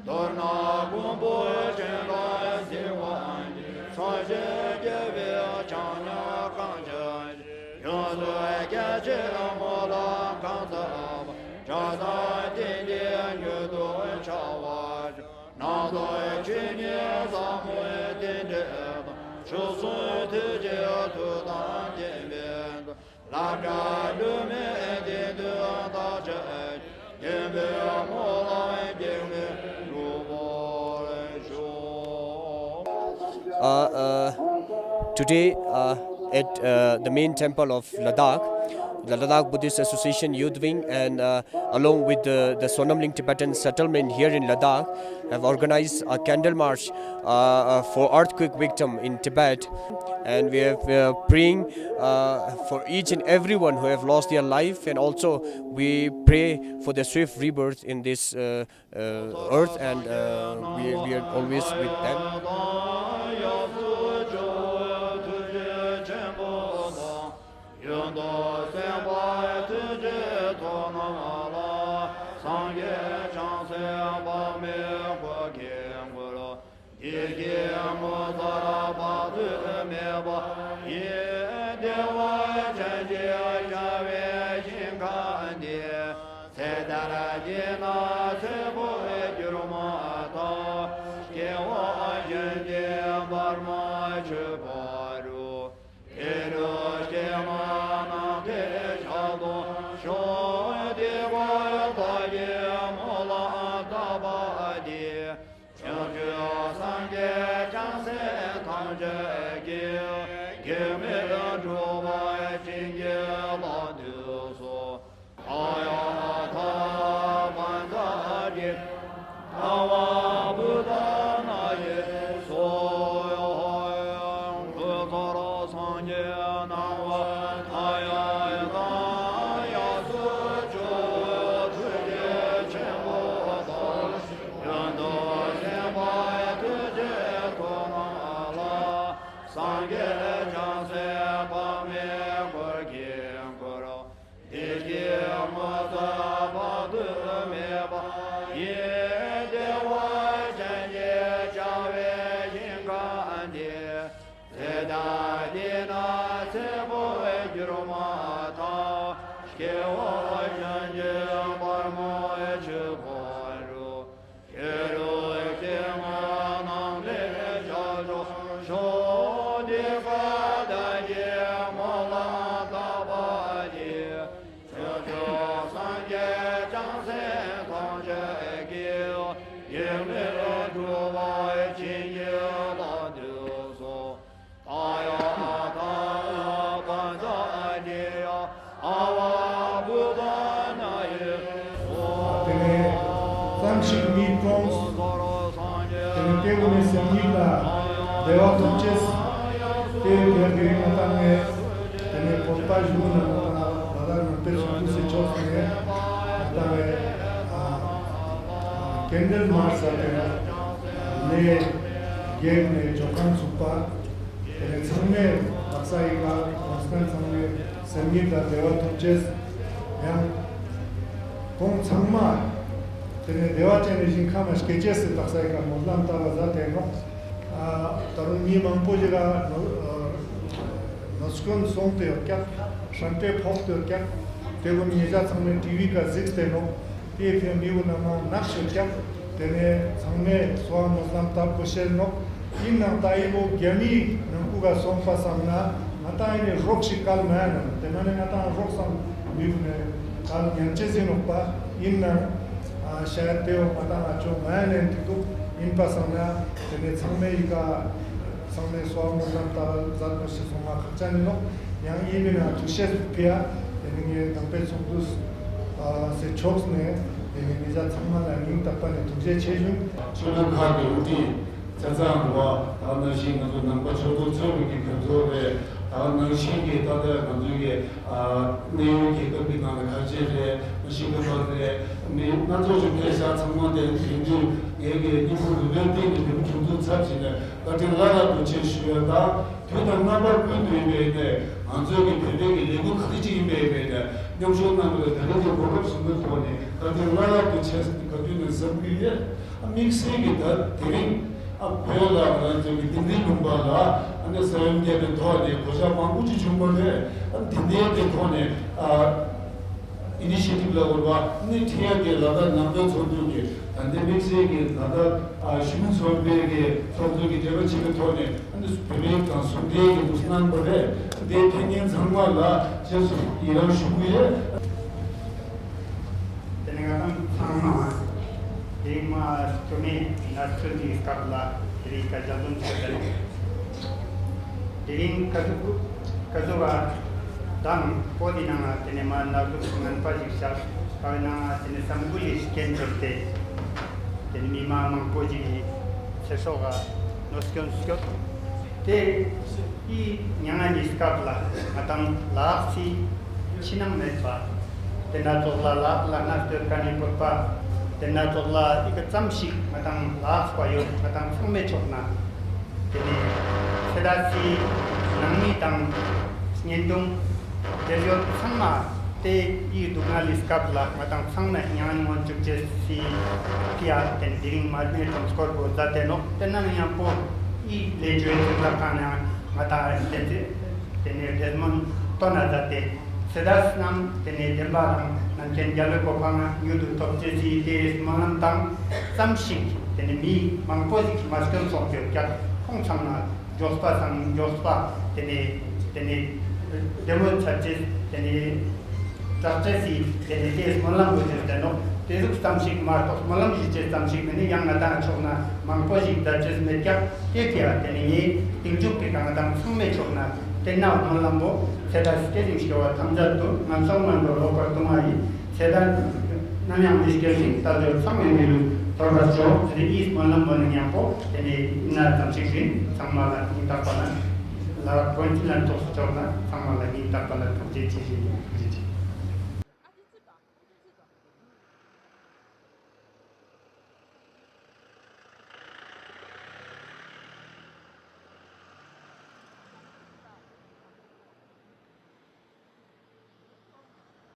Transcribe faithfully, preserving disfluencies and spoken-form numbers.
མདོར་ན་མགོན་པོ་སྤྱན་རས་གཟིགས་དབང་ཕྱུག། སངས་རྒྱས་རྒྱལ་བའི་ཕྱག་གཉིས་བསྐང་ཕྱིར། ཡོངས་སུ་རྒྱ་ཆེའི་སྨོན་ལམ་གང་བསྩལ་བ། བྱང་སེམས་ཏིང་འཛིན་མྱུར་དུ་འཆར་བར་ཤོག། སྣང་སྟོང་ཆོས་ཉིད་ཟབ་མོའི་རྟེན་འབྲེལ་དང་། མཆོག་གསུམ་ཐུགས་རྗེའི་མཐུ་དང་མཐུན་པའི་ཚོགས། བསླབ་བྱ་ལུས་མེད་བདེན་དོན་བདག་ཅག་གི། དགེ་བའི་སྨོན་ལམ་གྱིས་འགྲུབ་པར་ཤོག། Uh, uh, today, uh, at uh, the main temple of Ladakh, the Ladakh Buddhist Association Youth Wing and uh, along with the, the Sonamling Tibetan settlement here in Ladakh, have organized a candle march uh, uh, for earthquake victim in Tibet. And we have uh, praying uh, for each and everyone who have lost their life, and also we pray for the swift rebirth in this uh, uh, earth, and uh, we, we are always with them. ཡོངས་སུ་སེམས་དཔའི་ཐུགས་རྗེའི་ཚོགས་རྣམས་ལ། སངས་རྒྱས་བྱང་སེམས་དཔག་མེད་འཁོར་གྱིས་བསྐོར། བདེ་སྐྱིད་ངོ་མཚར་དཔག་ཏུ་མེད་པ་ཡི། བདེ་བ་ཅན་གྱི་བྱ་བའི་ཞིང་ཁམས་འདི། ཚེ་འདིར་བདེ་ན་ཚེ་འཕོས་གྱུར་མ་ཐག། སྐྱེ་བ་གཞན་གྱིས་བར་མ་ཆོད་པ་རུ། དེ་རུ་སྐྱེས་མ་ནམ་མཁའི་ཞག་དང་མཚུངས། བདེ་བ་དག་གི་སྨོན་ལམ་བཏབ་པ་འདི། བྱང་ཆུབ་སངས་རྒྱས་བྱང་སེམས་ཐམས་ཅད་ཀྱིས། གེགས་མེད་གྲུབ་པ་བྱིན་གྱིས་བརླབ་ཏུ་གསོལ། ཨཱ་ཡ་ཐཱ། པཉྩ་ཏཱ་ཛྱེ་ཨ་ཝ་བུདྡྷ་ནཱ་ཡེ་སྭཱ་ཧཱ། ཁྱད་མཚར་སངས་རྒྱས་སྣང་བ་མཐའ་ཡས་དང་། གཡས་སུ་ཇོ་བོ་ཐུགས་རྗེ་ཆེན་པོ་དང་། གཡོན་དུ་སེམས་དཔའི་ཐུགས་རྗེའི་ཚོགས་རྣམས་ལ། སངས་རྒྱས་བྱང་སེམས་དཔག་མེད་འཁོར་གྱིས་བསྐོར། བདེ་སྐྱིད་ངོ་མཚར་དཔག་ཏུ་མེད་པ་ཡི། བདེ་བ་ཅན་གྱི་བྱ་བའི་ཞིང་ཁམས་འདི། ཚེ་འདིར་བདེ་ན་ཚེ་འཕོས་གྱུར་མ་ཐག། སྐྱེ་བ་གཞན་གྱིས་བར་མ་ཆོད་པ་རུ། དེ་རུ་སྐྱེས་མ་ནམ་མཁའི་ཞག་དང་མཚུངས། བདེ་བ་དག་གི་སྨོན་ལམ་བཏབ་པ་འདི། བྱང་ཆུབ་སངས་རྒྱས་བྱང་སེམས་ཐམས་ཅད་ཀྱིས། གེགས་མེད་གྲུབ་པ་བྱིན་གྱིས་བརླབ་ཏུ་གསོལ། ཨཱ་ཡ་ཐཱ། པཉྩ་ཏཱ་ཛྱེ་ཨ་ཝ་བུདྡྷ་ནཱ་ཡེ་སྭཱ་ཧཱ། དེ་ནས་ཙམ་ཞིག་མི་གྲོངས། དེ་ནས་དེ་གུན་ནས་སེམས་ཉིད་ལ་བདེ་བ་ཐོབ་ཅེས། དེ་དེ་དེ་ང་དང་ངས་དེ་ནས་བོད་པ་གཞུང་ནང་ང་དང་ལ་དྭགས་ནང་པའི་ཚོགས་འདུ་ཟེར་ཕྱོགས་ནས་ང་དང་ངས་ཨ་ཨ་ཀེན་ཌལ་མར་ཆ་དེ་ལས་བགེགས་ནས་འཇོག་ཁང་ཚུགས་པ། དེ་ནས་ཚང་མས་དག་ས་ཡི་ག་གོང་སྨན་ཚང་མས་སེམས་ཉིད་ལ་བདེ་བ་ཐོབ་ཅེས། ཡང་གོང་ཚང་མ་དེ་ནས་བདེ་བ་ཅན་གྱི་ཞིང་ཁམས་ལ་སྐྱེ་ཅེས་སུ་དག་ས་ཡི་ག་སྨོན་ལམ་བཏབ་པ་ཟ་དེ་ནོག་ཨ་ད་རུང་མི་མང་པོ་ཞིག་ག་ནོ་ནོར་སྐྱོན་སོང་སྟེ་ཡོད་ཀྱག་ཧྲན་ཏེ་ཕོག་སྟེ་ཡོད་ཀྱག་དེ་ཀུན་ཉེ་ཆ་ཚང་མས་ཊི་ཝི་ག་གཟིགས་ཏེ་ནོག་དེའི་ཕན་མི་བུ་རྣམས་ནག་ཤོད་ཀྱང་། དེ་ནས་ཚང་མས་གསོལ་བ་སྨོན་ལམ་བཏབ་དགོས་ཤེས་ནོག་ཡིན་ནའང་ད་ཡི་བོ་རྒྱ་མིའི་ནང་ཁུལ་ག་སོང་པ་སང་ན་ང་ཏང་ཡིན་ནི་རོགས་ཤིག་གལ་མེད་ན། དེ་མ་ནས་ང་ཏང་རོགས་སང་མི་བུ་ནས་གལ་ཉན་ཅེས་ཡིན་ནོག་པ། ཡིན་ནའང་ཤ་ཡ་དེ་བོ་ང་ཏང་ང་ཅོ་མ་ཡ་ནས་འགྲིག་འདུག་ཡིན་པ་སང་ན་དེ་ནས་ཚང་མས་ཡི་ག་ཚང་མས་གསོལ་བ་སྨོན་ལམ་བཏབ་མཛད་དགོས་ཤེས་སོང་ང་ཁག་ཅན་ཡིན་ནོག་ཡང་ཡིན་མིན་ན་ཐུགས་ཤེས་ཕི་ཡ། དེ་ནི་ངའི་ནང་པའི་ཚོགས་འདུ་ཟེར་ཕྱོགས་ནས་དེ་ནི་མི་ཚང་མ་ལ་སྙིང་ཐག་པ་ནས་ཐུགས་རྗེ་ཆེ་ཞུ། ཆོས་ལུགས་ཁག་གི་དབུ་ཁྲིད་ཚེ་བཟང་རུ་བ་དང་ནང་བཞིན་ང་ཚོ་ནང་པ་ཆོས་ལུགས་ཚོགས་པའི་གི་རྒྱ་མཚོ་རེད། དང་ནང་བཞིན་གྱི་ད་ལྟ་ང་ཚོའི་གི་གནས་ཡུལ་རྒྱལ་ཁབ་ཀྱི་ནང་ལ་ག་ཅི་རེད། ཤིང་ཀ་པར་རེད། མི་སྣ་ཚོགས་ཤིག་ཕེབས་ཤག་ཚང་མ་དེ་དེང་དུས་ངའི་གི་སྙིང་ཁུང་རུས་པའི་གཏིང་ནས་མི་ཁྱུང་ཚོ་ཚབ་བྱས་ནས་བཀའ་དྲིན་བླ་ལྷག་ཏུ་ཆེ་ཞུ་ཡ་དང་། དུས་དང་རྣམ་པ་ཀུན་ཏུ་ཡིན་པའི་ནས་ང་ཚོའི་གི་བོད་པའི་གི་ལས་འགུལ་ག་རེ་ཅིག་ཡིན་པའི་ནས་མཉམ་ཞུགས་གནང་བའི་དེ་རིང་གི་གོ་སྐབས་བཟང་པོའི་ཐོག་ནས་བཀའ་དྲིན་བླ་ལྷག་ཏུ་ཆེ་ཟེར་ག་དུས་ནས་བསམ་གྱི་ཡོད། དམིགས་བསལ་གྱི་ད་དེ་རིང་ཨ་བོད་ལ་ང་རང་ཚོ་གི་དིང་རི་ལུང་པ་ལ་ཨ་ནི་ས་ཡོམ་བརྒྱབ་པའི་ཐོག་ནས་གོད་ཆག་མང་པོ་ཅིག་བྱུང་བ་རེད། ཨ་དེ་འདྲའི་དེ་ཐོག་ནས་ཨ་ཨི་ནི་ཤི་ཊིབ་ལ་འོར་བ་ནི་ཁྲི་ཡ་གི་ལ་དྭགས་ནང་པའི་ཚོགས་འདུ་གི་ད་ལྟའི་དམིགས་བསལ་གྱི་ལ་དྭགས་ཨ་གཞོན་ནུ་ཚོགས་པའི་གི་ཚོགས་གཙོ་གི་འབྲེལ་བ་བྱེད་པའི་ཐོག་ནས་ཨ་ནི་བོད་མི་དང་ཟུང་འབྲེལ་གྱི་འདུག་གནང་བ་རེད། དེ་ཕེབས་མཁན་ཚང་མ་ལ་རྗེས་སུ་ཡི་རང་ཞུ་གི་ཡོད། དེ་ནས་ང་ཚང་ཚང་མ་དེ་རིང་མ་སྐྱོ་མེད་ན་ཚོད་འདིའི་སྐབས་ལ་དེ་རིང་ཀ་རྒྱ་ལུང་ཚོད་དེ་རིང་ཀ་ཟུ་ཀ་ཟུ་བ་དང་པོ་དེ་ནང་དེ་ནས་མ་ན་ཟུག་ངན་པ་ཞིག་བཞག་པའི་ནང་དེ་ནས་བསམ་བློ་ཞིག་སྐྱེན་འགྲོ་སྟེ། དེ་ནས་མི་མང་མང་པོ་ཞིག་གི་ཚེ་སྲོག་ག་གནོད་སྐྱོན་སྐྱོད་དེ། ཨི་མྱ་ངན་གྱི་སྐབས་ལ་ང་དང་ལགས་སི་ཕྱི་ནང་མེད་པ། དེ་ན་ཚོགས་ལ་ལགས་ལ་ན་སྟོད་ཀ་ནས་བུད་པ། དེ་ན་ཚོགས་ལ་ཨི་ཀ་ཙམ་ཞིག་ང་དང་ལགས་པ་ཡོད། ང་དང་ཚང་མས་ཆོག་ན། དེ་ནས་ཚེ་ད་སི་ནང་མི་དང་གཉེན་དྲུང་དེ་ཡོད་ཚང་མ་དེ་ཨི་སྡུག་བསྔལ་གྱི་སྐབས་ལ་ང་དང་ཚང་མས་མྱ་ངན་ངོ་བཅུག་ཅེས་སི་ཕི་ཡ་དེ་དེ་རིང་མ་ནས་དྲུང་སྐོར་བོ་མཛད་དེ་ནོག་དེ་ན་ཡང་པོ་ཨི་ལས་བྱོས་ཅིག་ལ་གང་ཡང་ང་དང་དེ་ཚེ་དེ་ནས་བདེ་སྨོན་བཏོན་ན་མཛད་དེ། ཚེ་ད་སྣམ་དེ་ནས་བདེན་པ་རང་རྣམ་མཁྱེན་རྒྱལ་བའི་གོ་འཕང་མྱུར་དུ་ཐོབ་ཅེས་སི་དེ་སྨོན་ལམ་དང་ཙམ་ཞིག་དེ་ནས་མི་མང་པོ་ཞིག་མ་སྐྱོན་སོགས་ཡོད་ཀྱང་ཁོང་ཚང་མ་མགྱོགས་པ་དང་མགྱོགས་པ་དེ་ནས་དེ་ནས་བདེ་མོ་ཚར་ཅེས་དེ་ནས་དྲག་ཅེས་སི་དེ་ནས་དེ་སྨོན་ལམ་དགོས་ཅེས་དེ་ནོ། དེ་ཟུག་ཙམ་ཞིག་མ་གཏོགས་སྨོན་ལམ་ཞུ་ཅེས་ཙམ་ཞིག་མེད་ནི་ཡང་ང་དང་ཕྱོགས་ན་མང་པོ་ཞིག་མཛད་ཅེས་མེད་ཀྱང་དེ་དེ་ཡང་དེ་ནས་ངས་སྟེང་འཇུག་གི་གང་དང་ཚང་མའི་ཕྱོགས་ན་དེ་ན་སྨོན་ལམ་པོ་ཚེ་ད་སྐྱེ་རིང་སྐྱེ་བ་ཐམས་ཅད་དུ་ངན་སོང་མ་འགྲོ་ལོག་པར་ལྟུང་བ་ཡིན། ཚེ་ད་ནམ་ཡང་མི་སྐྱེ་ཞིང་ད་དུ་ཚང་མའི་མི་ལུས་ཐོབ་པར་ཤོག་དེ་ནས་ཨིས་སྨོན་ལམ་པོ་ནི་མཉམ་པོ་དེ་ནས་ན་ཙམ་ཞིག་བཞིན་ཚང་མ་ལ་སྙིང་ཐག་པ་ནས་ལ་དགོན་གྱི་ལན་ཚོགས་སུ་ཕྱོགས་ན་ཚང་མ་ལ་སྙིང་ཐག་པ་ནས་ཐུགས་རྗེ་ཆེ་ཞུ་ཡིན།